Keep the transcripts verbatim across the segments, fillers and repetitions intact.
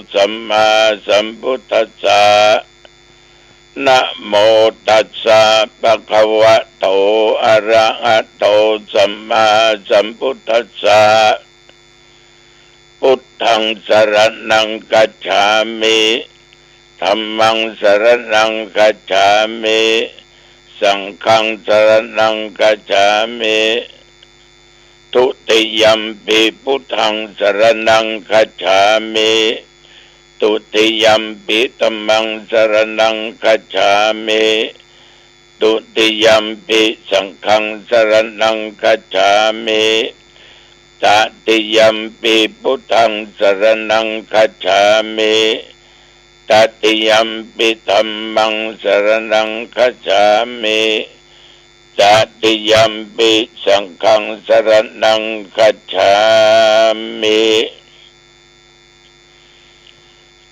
sammāsambuddhassa. Namo tassa bhagavato arahato sammāsambuddhassa. Buddhaṃ saraṇaṃ gacchāmi. Dhammaṃ saraṇaṃ gacchāmi. Saṅghaṃ saraṇaṃ gacchāmi. Dutiyampi buddhaṃ saraṇaṃ gacchāmi. Dutiyampi dhammaṃ saraṇaṃ gacchāmi. Dutiyampi saṅghaṃ saraṇaṃ gacchāmi. Tatiyampi buddhaṃ saraṇaṃ gacchāmi. Tatiyampi dhammaṃ saraṇaṃ gacchāmi. Tatiyampi saṅghaṃ saraṇaṃ gacchāmi.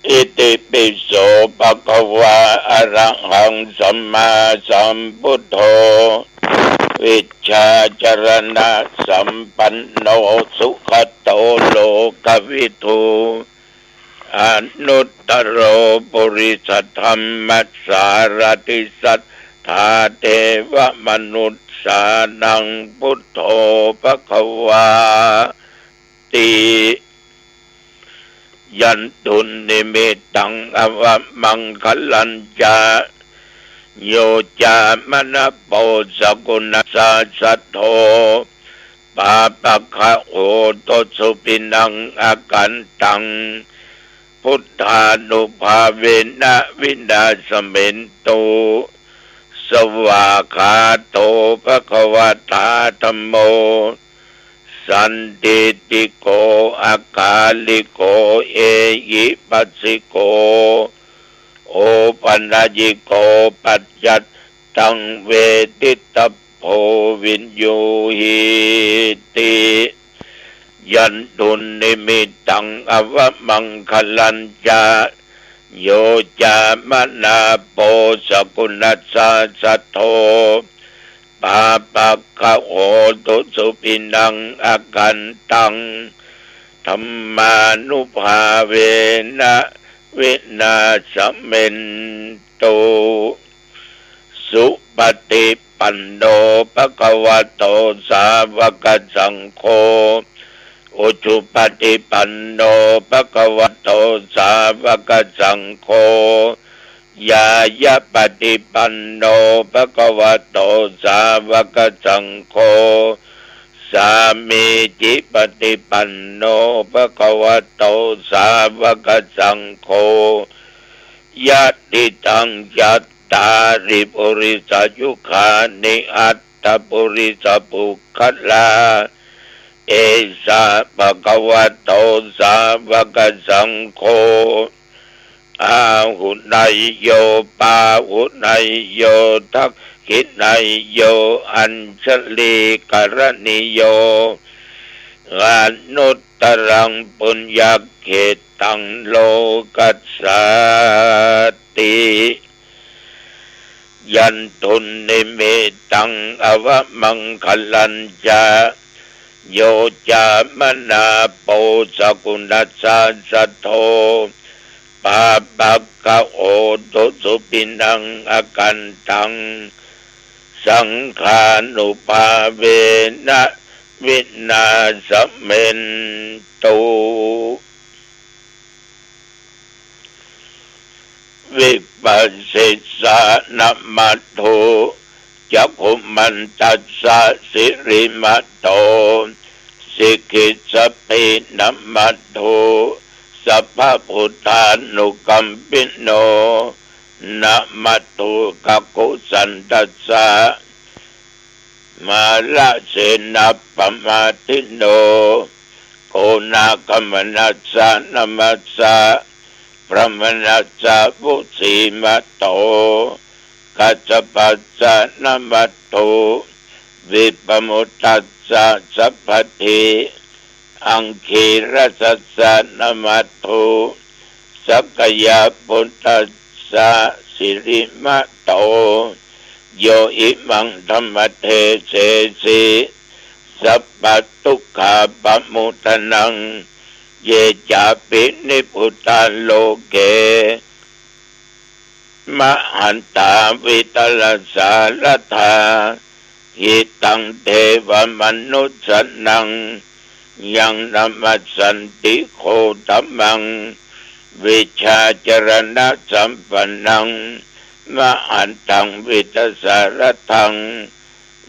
Itipi so bhagavā arahaṃ sammāsambuddho vijjācaraṇasampanno sugato lokavidū anuttaro purisadammasārathi satthā devamanussānaṃ buddho bhagavā ti. Yandunnimittaṃ avamaṅgalañca yo cāmanāpo sakuṇassa saddo pāpaggaho dussupinaṃ akantaṃ buddhānubhāvena vināsamentu. Svākkhāto bhagavatā dhammo sandiṭṭhiko akāliko ehipassiko opanayiko paccattaṃ veditabbo viññūhīti. Yandunnimittaṃ avamaṅgalañca yo cāmanāpo sakuṇassa saddo pāpaggaho dussupinaṃ akantaṃ dhammānubhāvena vināsamentu. Supaṭipanno bhagavato sāvakasaṅgho ujupaṭipanno bhagavato sāvakasaṅgho ñāyapaṭipanno bhagavato sāvakasaṅgho sāmīcipaṭipanno bhagavato sāvakasaṅgho yadidaṃ cattāri purisayugāni aṭṭha purisapuggalā esa bhagavato sāvakasaṅgho āhuneyyo pāhuneyyo dakkhiṇeyyo añjalikaraṇīyo anuttaraṃ puññakkhettaṃ lokassāti. Yandunnimittaṃ avamaṅgalañca yo cāmanāpo sakuṇassa saddo pāpaggaho dussupinaṃ akantaṃ saṅghānubhāvena vināsamentu. Vippasissa namatthu cakkhumantassa sirīmato sikhissappi namatthu sabbabuddhānukampino namatthu kakusandhassa mārasenāpamaddino konāgamanassa namassa brāhmaṇassa vusīmato kassapassa namatthu vippamuttassa sabbadhi aṅgīrasassa namatthu sakyaputtassa sirīmato yo imaṃ dhammadesesi sabbadukkhapamuttanaṃ Ye cāpi nibbutā loke mahantā vītarajjā saha, hitaṃ devamanussānaṃ yaṃ namassanti Gotamaṃ, vijjācaraṇasampannaṃ mahantaṃ vītasāraddhaṃ,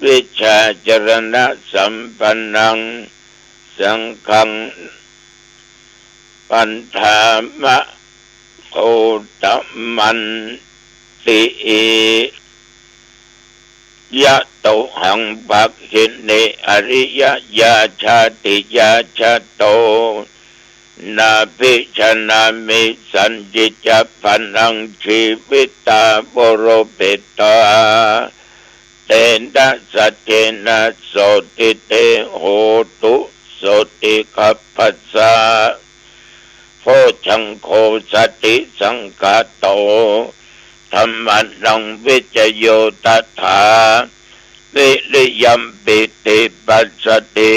vijjācaraṇasampannaṃ saṅghaṃ vandāma Gotamanti. Yatohaṃ bhagini ariyā jātiyā jāto, nābhijānāmi sañcicca panaṃ jīvitā voropetā. Tena saccena sotthi te hotu sotthi gabbhassa. Bojjhaṅgo satisaṅkhāto dhammānaṃ vicayo tathā, viriyampīti passaddhi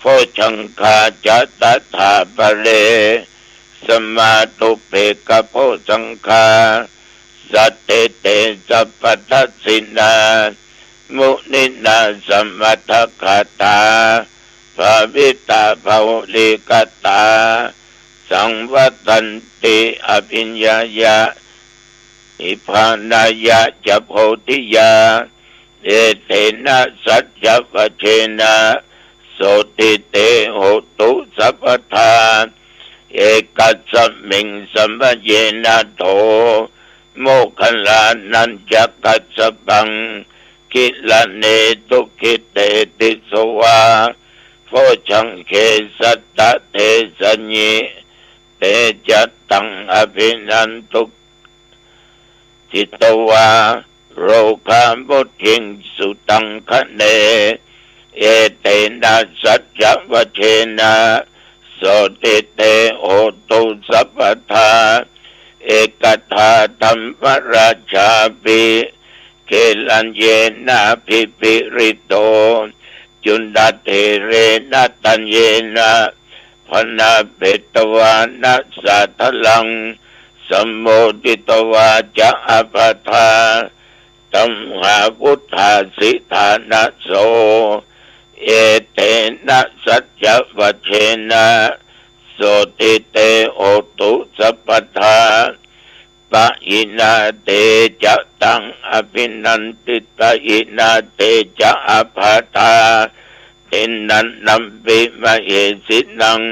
bojjhaṅgā ca tathāpare, samādhupekkhabojjhaṅgā sattete sabbadassinā muninā sammadakkhātā bhāvitā bahulīkatā saṃvattanti abhiññāya nibbānāya ca bodhiyā. Etena saccavajjena sotthi te hotu sabbadā. Ekasmiṃ samaye nātho moggallānañca kassapaṃ gilāne dukkhite disvā bojjhaṅge satta desayi. Te ca taṃ abhinanduṃ jitavā rogā mucciṃsu taṅkhaṇe. Etena saccavajjena sotthi te hotu sabbadā. Ekadā dhammarājāpi gelaññenābhipīḷito, cundattherena taññena bhaṇāpetvāna sādaraṃ, sammoditvā ca ābādhā tamhā vuṭṭhāsi ṭhānaso. Etena saccavajjena sotthi te hotu sabbadā. Pahīnā te ca taṃ abhinanduṃ, pahīnā te ca ābādhā tiṇṇannampi mahesinaṃ,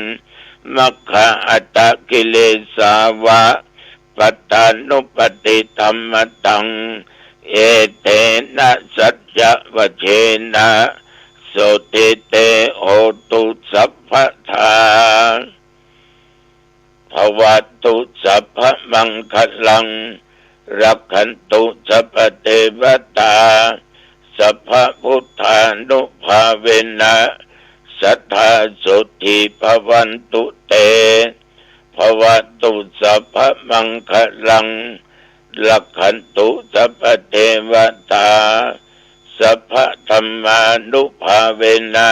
maggā aṭṭhakilesā va pattānuppattidhammataṃ. Etena saccavajjena sotthi te hotu sabbadā. Bhavatu sabbamaṅgalaṃ, rakkhantu sabbadevatā, sabbabuddhānubhāvena sadā sotthī bhavantu te. Bhavatu sabbamaṅgalaṃ, rakkhantu sabbadevatā, sabbadhammānubhāvena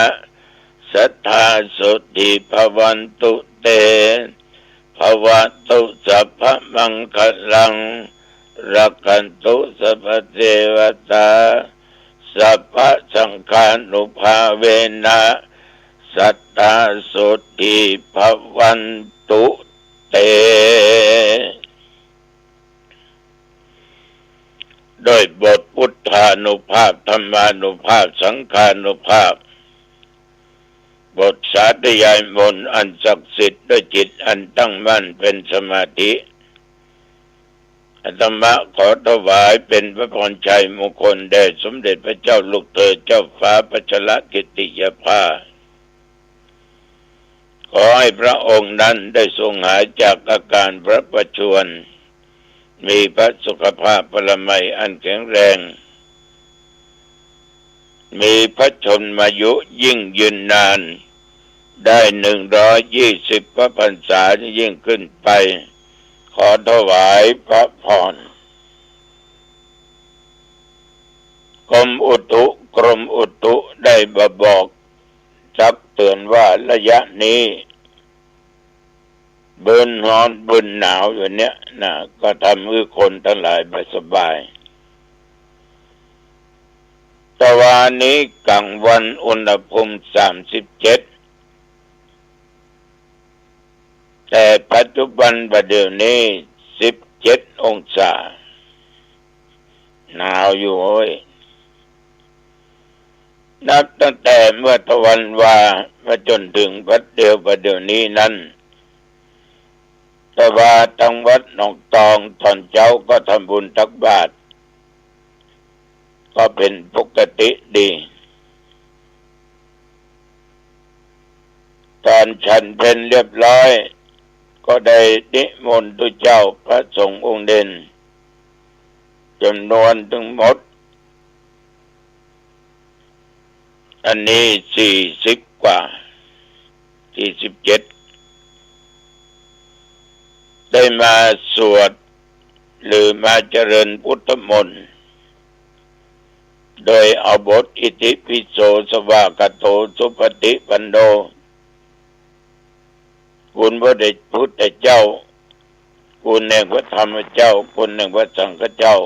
sadā sotthī bhavantu te. Bhavatu sabbamaṅgalaṃ, rakkhantu sabbadevatā, sabbasaṅghānubhāvena sadā sotthī bhavantu te. ด้วยบทพุทธานุภาพ ธรรมานุภาพ สังฆานุภาพ บทสาธยายมนต์อันศักดิ์สิทธิ์ ด้วยจิตอันตั้งมั่นเป็นสมาธิ อาตมาขอถวายเป็นพระพรชัยมงคลแด่สมเด็จพระเจ้าลูกเธอเจ้าฟ้าพัชรกิติยาภา ขอให้พระองค์นั้นได้ทรงหายจากอาการพระประชวร มีพระสุขภาพพลามัยอันแข็งแรง มีพระชนมายุยิ่งยืนนาน ได้หนึ่งร้อยยี่สิบพระพรรษายิ่งขึ้นไป ขอถวายพระพร กรมอุตุ กรมอุตุได้มาบอก ตักเตือนว่าระยะนี้ เบิ่นฮ้อนเบิ่นหนาวอยู่เนี่ยนะ ก็ทำหื้อคนตังหลายบ่สบาย ตะวานี้ก๋างวันอุณหภูมิสามสิบเจ็ด แต่ปัจจุบันบ่าเดี่ยวนี้สิบเจ็ดองศา หนาวอยู่โอ้ย นับตั้งแต่เมื่อตะวันวามาจ๋นเถิงบัดเดี่ยว บ่าเดี่ยวนี้นั้น ตะวาตังวัดหนองตองต๋อนเจ๊าก็ทำบุญตักบาตร ก็เป๋นปกติดี ต๋อนฉันเพลเรียบร้อย ก็ได้นิมนต์ตุ๊เจ้าพระสงฆ์องค์เณรจ๋ำนวนตึงหมด อันนี้สี่สิบกว่า สี่สิบเจ็ด ได้มาสวด หรือมาเจริญพุทธมนต์ โดยเอาบทอิติปิโสสวากขาโตสุปฏิปันโน คุณพระเดชพุทธเจ้า คุณแห่งพระธรรมเจ้า คุณแห่งพระสังฆเจ้า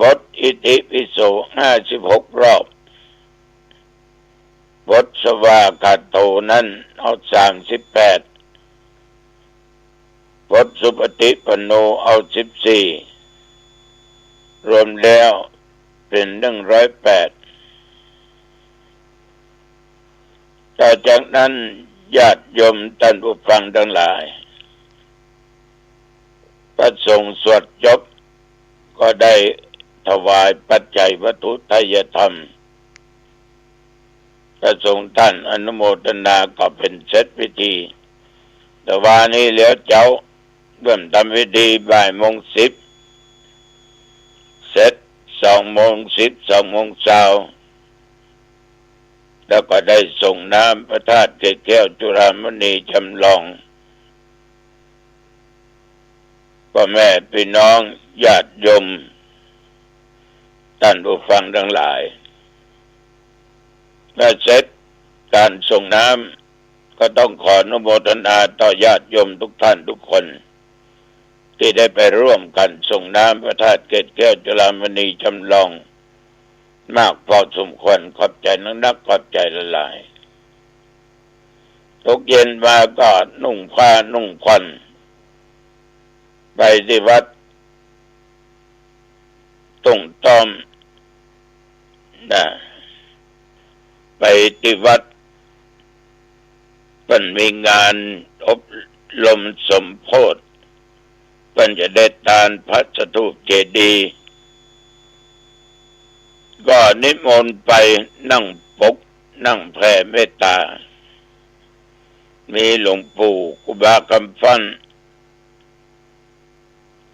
บทอิติปิโสห้าสิบหกรอบ บทสวากขาโตนั้นเอาสามสิบแปด บทสุปฏิปันโนเอาสิบสี่ รวมแล้วเป๋นหนึ่งร้อยแปด ต่อจากนั้นญาติโยมต้านผู้ฟังตังหลาย พระสงฆ์สวดจบ ก็ได้ถวายปัจจัยวัตถุทายธรรม พระสงฆ์ต้านอนุโมทนาก็เป๋นเสร็จพิธี ตะวานี้แล้วเจ๊า เริ่มทำพิธีบ่ายโมงสิบ เสร็จสองโมงสิบ สองโมงซาว แล้วก็ได้สรงน้ำพระธาตุเกศแก้วจุฬามณีจำลอง ป้อแม่ปี้น้องญาติโยมต้านผู้ฟังตังหลาย เมื่อเสร็จก๋านสรงน้ำ ก็ต้องขออนุโมทนาต่อญาติโยมทุกท่านทุกคน ตี้ได้ไปร่วมกั๋นสรงน้ำพระธาตุเกศแก้วจุฬามณีจำลอง มากพอสมควร ขอบใจ๋นักๆ ขอบใจ๋หลายๆ ตกเย็นมาก็นุ่งผ้านุ่งผ่อน ไปตี้วัดตุ้งต้อมนะ ไปตี้วัด เปิ้นมีงานอบรมสมโภช เปิ้นจะได้ตานพระสถูปเจดีย์ ก็นิมนต์ไปนั่งปก นั่งแผ่เมตตา มีหลวงปู่ครูบาคำฟั่น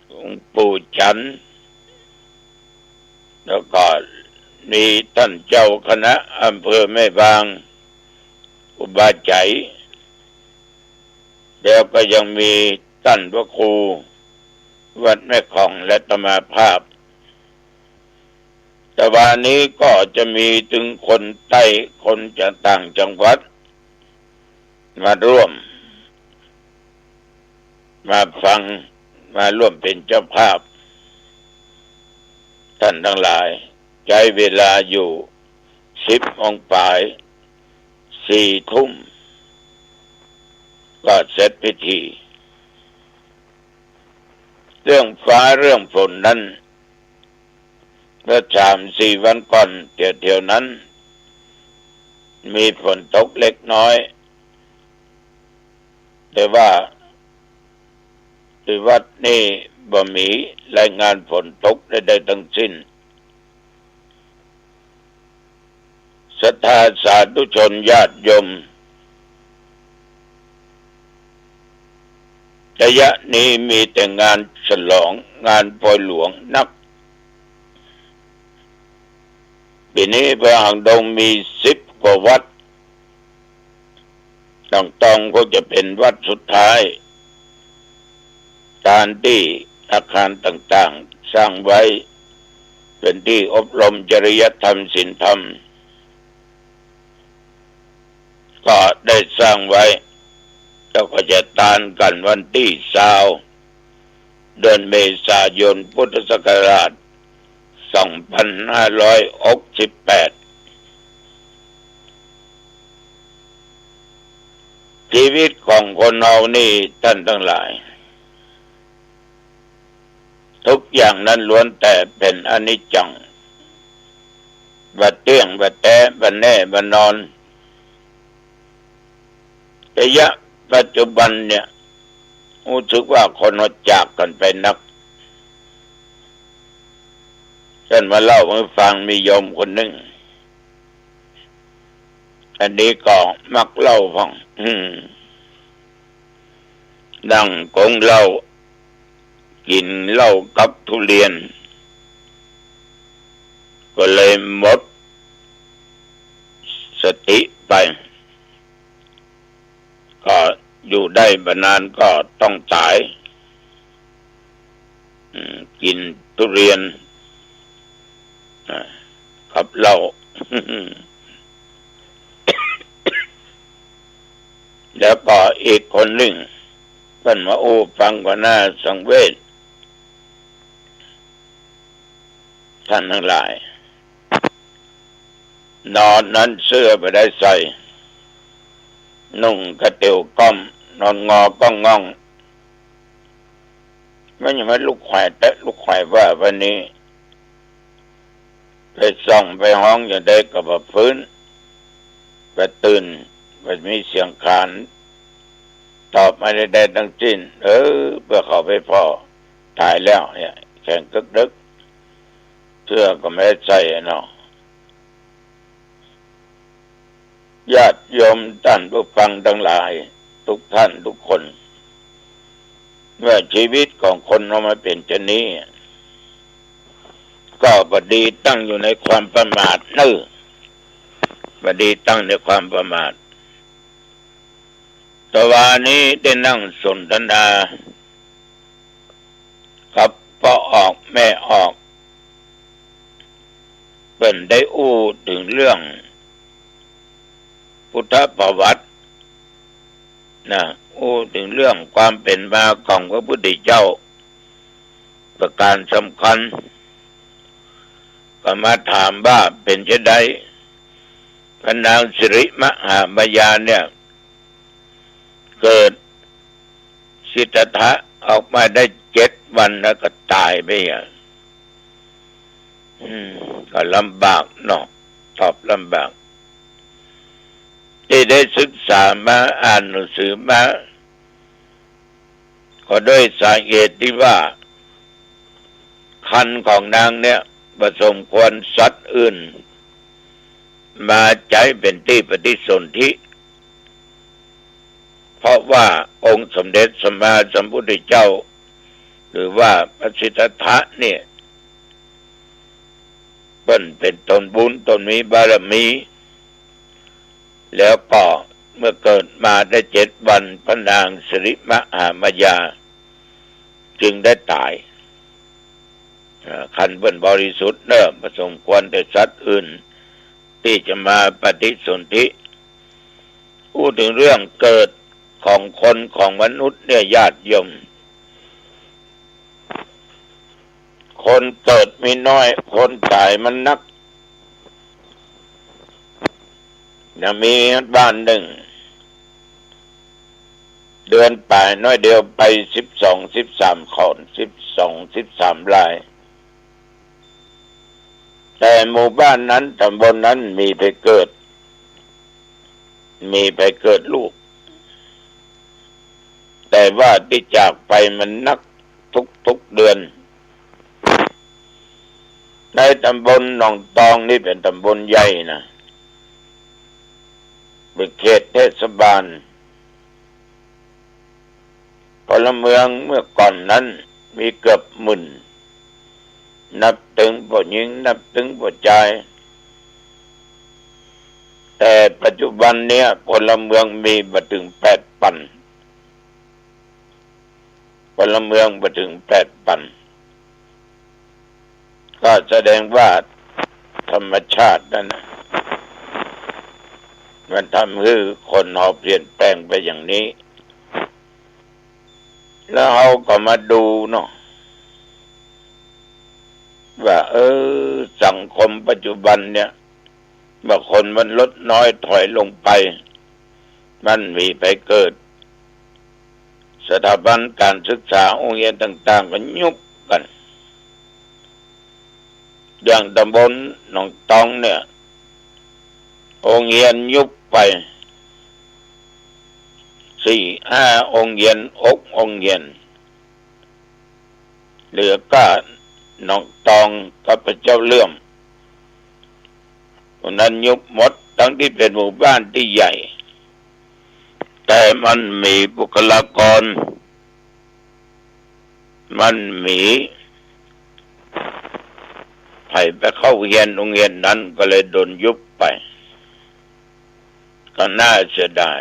หลวงปู่จันทร์ แล้วก็มีต้านเจ้าคณะอำเภอแม่บาง ครูบาใจ๋ แล้วก็ยังมีต้านพระครูวัดแม่ของและอาตมาภาพ ตะวานี้ก็จะมีตึงคนใต้ คนจากต่างจังหวัด มาร่วม มาฟัง มาร่วมเป๋นเจ้าภาพ ต้านตังหลาย ใจ๊เวลาอยู่สิบโมงป๋าย สี่ทุ่ม ก็เสร็จพิธี เรื่องฟ้าเรื่องฝนนั้น เมื่อสามสี่วันก่อนแถวๆ นั้น มีฝนตกเล็กน้อย แต่ว่าตี้วัดนี้บ่มีรายงานฝนตกใดๆ ตึงสิ้น ศรัทธาสาธุชนญาติโยม ระยะนี้มีแต่งานฉลอง งานปอยหลวงนัก ปี๋นี้อำเภอหางดงมีสิบกว่าวัด หนองตองก็จะเป๋นวัดสุดท้าย ตานตี้อาคารต่างๆ สร้างไว้ เป๋นตี้อบรมจริยธรรมศีลธรรม ก็ได้สร้างไว้ แล้วก็จะตานกั๋นวันตี้ซาว เดือนเมษายน พุทธศักราช สองพันห้าร้อยหกสิบแปด ชีวิตของคนเฮานี่ต้านตังหลาย ทุกอย่างนั้นล้วนแต่เป๋นอนิจจัง บ่เตี้ยง บ่แต๊ บ่แน่ บ่นอน ระยะปัจจุบันเนี่ย ฮู้สึกว่าคนเฮาจากกั๋นไปนัก ต้านมาเล่าหื้อฟัง มีโยมคนนึ่ง อันนี้ก็มักเล่าพ่อง อืม นั่งกงเหล้า กิ๋นเหล้ากับทุเรียน ก็เลยหมดสติไป ก็อยู่ได้บ่นานก็ต้องต๋าย อืม กิ๋นทุเรียน อ่า กับเหล้า แล้วก็อีกคนนึ่ง เปิ้นมาอู้ฟังก็น่าสังเวช ต้านตังหลาย นอนนั้นเสื้อบ่ได้ใส่ นุ่งกระเตียวก้อม นอนงอก้องง่อง มันยังมาลุกไขว่เต๊ะลุกไขว่ว่า วันนี้ ไปส่องไปฮ้องอย่างใดก็บ่ฟื้น บ่ตื่น บ่มีเสียงขาน ตอบมาใดๆ ตังสิ้น เออ เปื้อเขาไปผ่อ ต๋ายแล้วเนี่ย แข็งกึ๊กดึก เสื้อก็บ่ได้ใส่เนาะ ญาติโยมต้านผู้ฟังตังหลาย ทุกท่านทุกคน ว่าชีวิตของคนเฮามันเป๋นเช่นนี้ ก็บ่ดีตั้งอยู่ในความประมาทเน่อ บ่ดีตั้งในความประมาท ตะวานี้ได้นั่งสนทนา กับป้อออกแม่ออก เปิ้นได้อู้เถิงเรื่องพุทธประวัตินะ อู้เถิงเรื่องความเป๋นมาของพระพุทธเจ้า ประการสำคัญ ก็มาถามว่าเป๋นจาใด พระนางสิริมหามายาเนี่ย เกิดสิทธัตถะออกมาได้เจ็ดวันแล้วก็ต๋ายไปอ่ะ อืม ก็ลำบากเนาะ ตอบลำบาก ตี้ได้ศึกษามา อ่านหนังสือมา ก็ด้วยสาเหตุตี้ว่า ครรภ์ของนางเนี่ยบ่สมควรสัตว์อื่นมาใจ๊เป๋นตี้ปฏิสนธิ เพราะว่าองค์สมเด็จสัมมาสัมพุทธเจ้า หรือว่าพระสิทธัตถะเนี่ย เปิ้นเป๋นตนบุญ ตนมีบารมี แล้วก็เมื่อเกิดมาได้เจ็ดวัน พระนางสิริมหามายาจึงได้ต๋าย อ่า ครรภ์เปิ้นบริสุทธิ์เน่อ บ่สมควรแก่สัตว์อื่น ตี้จะมาปฏิสนธิ อู้เถิงเรื่องเกิดของคนของมนุษย์เนี่ยญาติโยม คนเกิดมีน้อย คนต๋ายมันนัก ยังมีบ้านนึ่ง เดือนป๋ายน้อยเดียวไปสิบสอง สิบสามคน สิบสอง สิบสามราย แต่หมู่บ้านนั้น ต๋ำบลนั้นมีใผเกิด มีใผเกิดลูก แต่ว่าตี้จากไปมันนักทุกๆ เดือน ในต๋ำบลหนองตองนี่เป๋นต๋ำบลใหญ่นะ เป๋นเขตเทศบาล พลเมืองเมื่อก่อนนั้นมีเกือบหมื่น นับเถิงผู้ญิง นับเถิงผู้จาย แต่ปัจจุบันเนี้ยพลเมืองมีบ่เถิงแปดปัน พลเมืองบ่เถิงแปดปัน ก็แสดงว่าธรรมชาตินั้นน่ะ มันทำหื้อคนเฮาเปลี่ยนแปลงไปอย่างนี้ แล้วเฮาก็มาดูเนาะ ว่า เออ สังคมปัจจุบันเนี่ย เมื่อคนมันลดน้อยถอยลงไป มันมีไปเกิด สถาบันการศึกษา โฮงเฮียนต่างๆ ก็ยุบกั๋น อย่างตำบลหนองตองเนี่ย โฮงเฮียนยุบไป สี่ห้าโฮงเฮียน หกโฮงเฮียน เหลือก้าหนองตองกับพระเจ้าเลื่อม อันนั้นยุบหมด ตึงตี้เป๋นหมู่บ้านตี้ใหญ่ แต่มันมีบุคลากร มันมีใผไปเข้าเฮียนโฮงเฮียนนั้นก็เลยโดนยุบไป ก็น่าเสียดาย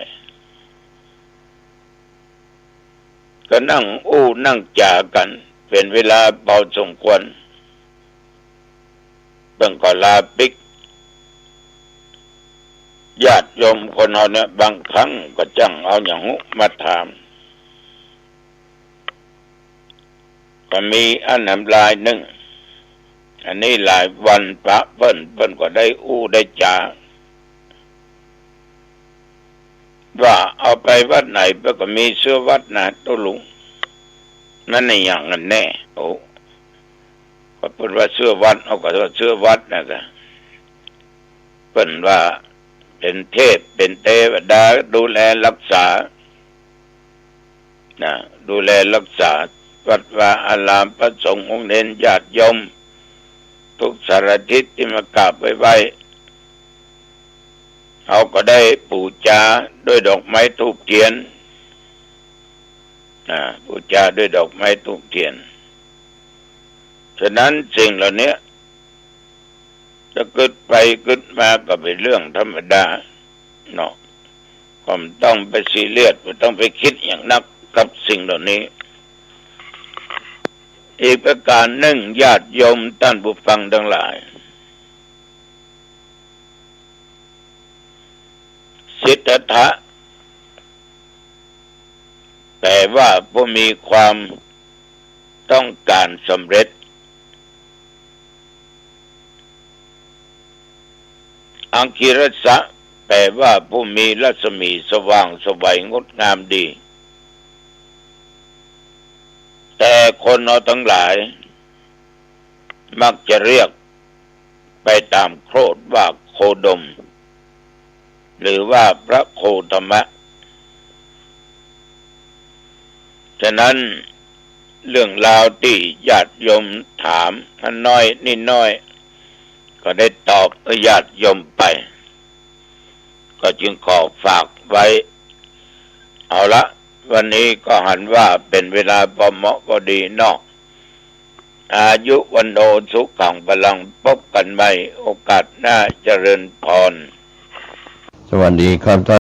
ก็นั่งอู้นั่งจ๋ากั๋น เป๋นเวลาพอสมควร เปิ้นก็ลาปิ๊ก ญาติโยมคนเฮาเนี่ย บางครั้งก็จั้งเอาหยังฮู้มาถาม ก็มีอันนั้นรายนึ่ง อันนี้หลายวันปะเปิ้น เปิ้นก็ได้อู้ได้จ๋า ว่าเอาไปวัดไหน เปิ้นก็มีเสื้อวัดนะ ตุ๊ลุง มันอะหยังกั๋นแน่ โอ้ ก็เปิ้นว่าเสื้อวัด เอาก็ว่าเสื้อวัดนะกะ เปิ้นว่าเป๋นเทพ เป๋นเตวดา ดูแลฮักษา นะ ดูแลฮักษาวัดวาอาราม พระสงฆ์โฮงเฮียน ญาติโยม ทุกสารทิศตี้มากราบไหว้ เฮาก็ได้ปู๋จาด้วยดอกไม้ธูปเตียน อ่า ปู๋จาด้วยดอกไม้ธูปเตียน ฉะนั้นสิ่งเหล่านี้ จะกึ๊ดไปกึ๊ดมาก็เป๋นเรื่องธรรมดาเนาะ ก็บ่ต้องไปซีเรียส บ่ต้องไปกึ๊ดหยังนักกับสิ่งเหล่านี้ อีกประก๋านนึ่ง ญาติโยมต้านผู้ฟังตังหลาย สิทธัตถะ แป๋ว่าผู้มีความต้องก๋านสำเร็จ อังคีรสะ แป๋ว่าผู้มีรัศมีสว่างไสวงดงามดี แต่คนเฮาตังหลาย มักจะเรียกไปต๋ามโคตว่าโคดม หรือว่าพระโคตมะ ฉะนั้นเรื่องราวตี้ญาติโยมถามอันน้อยนิดน้อย ก็ได้ตอบญาติโยมไป ก็จึงขอฝากไว้ เอาละ วันนี้ก็หันว่าเป๋นเวลาพอเหมาะพอดีเนาะ อายุวัณโณสุขังพลัง พบกั๋นใหม่โอกาสหน้า เจริญพร สวัสดีครับท่าน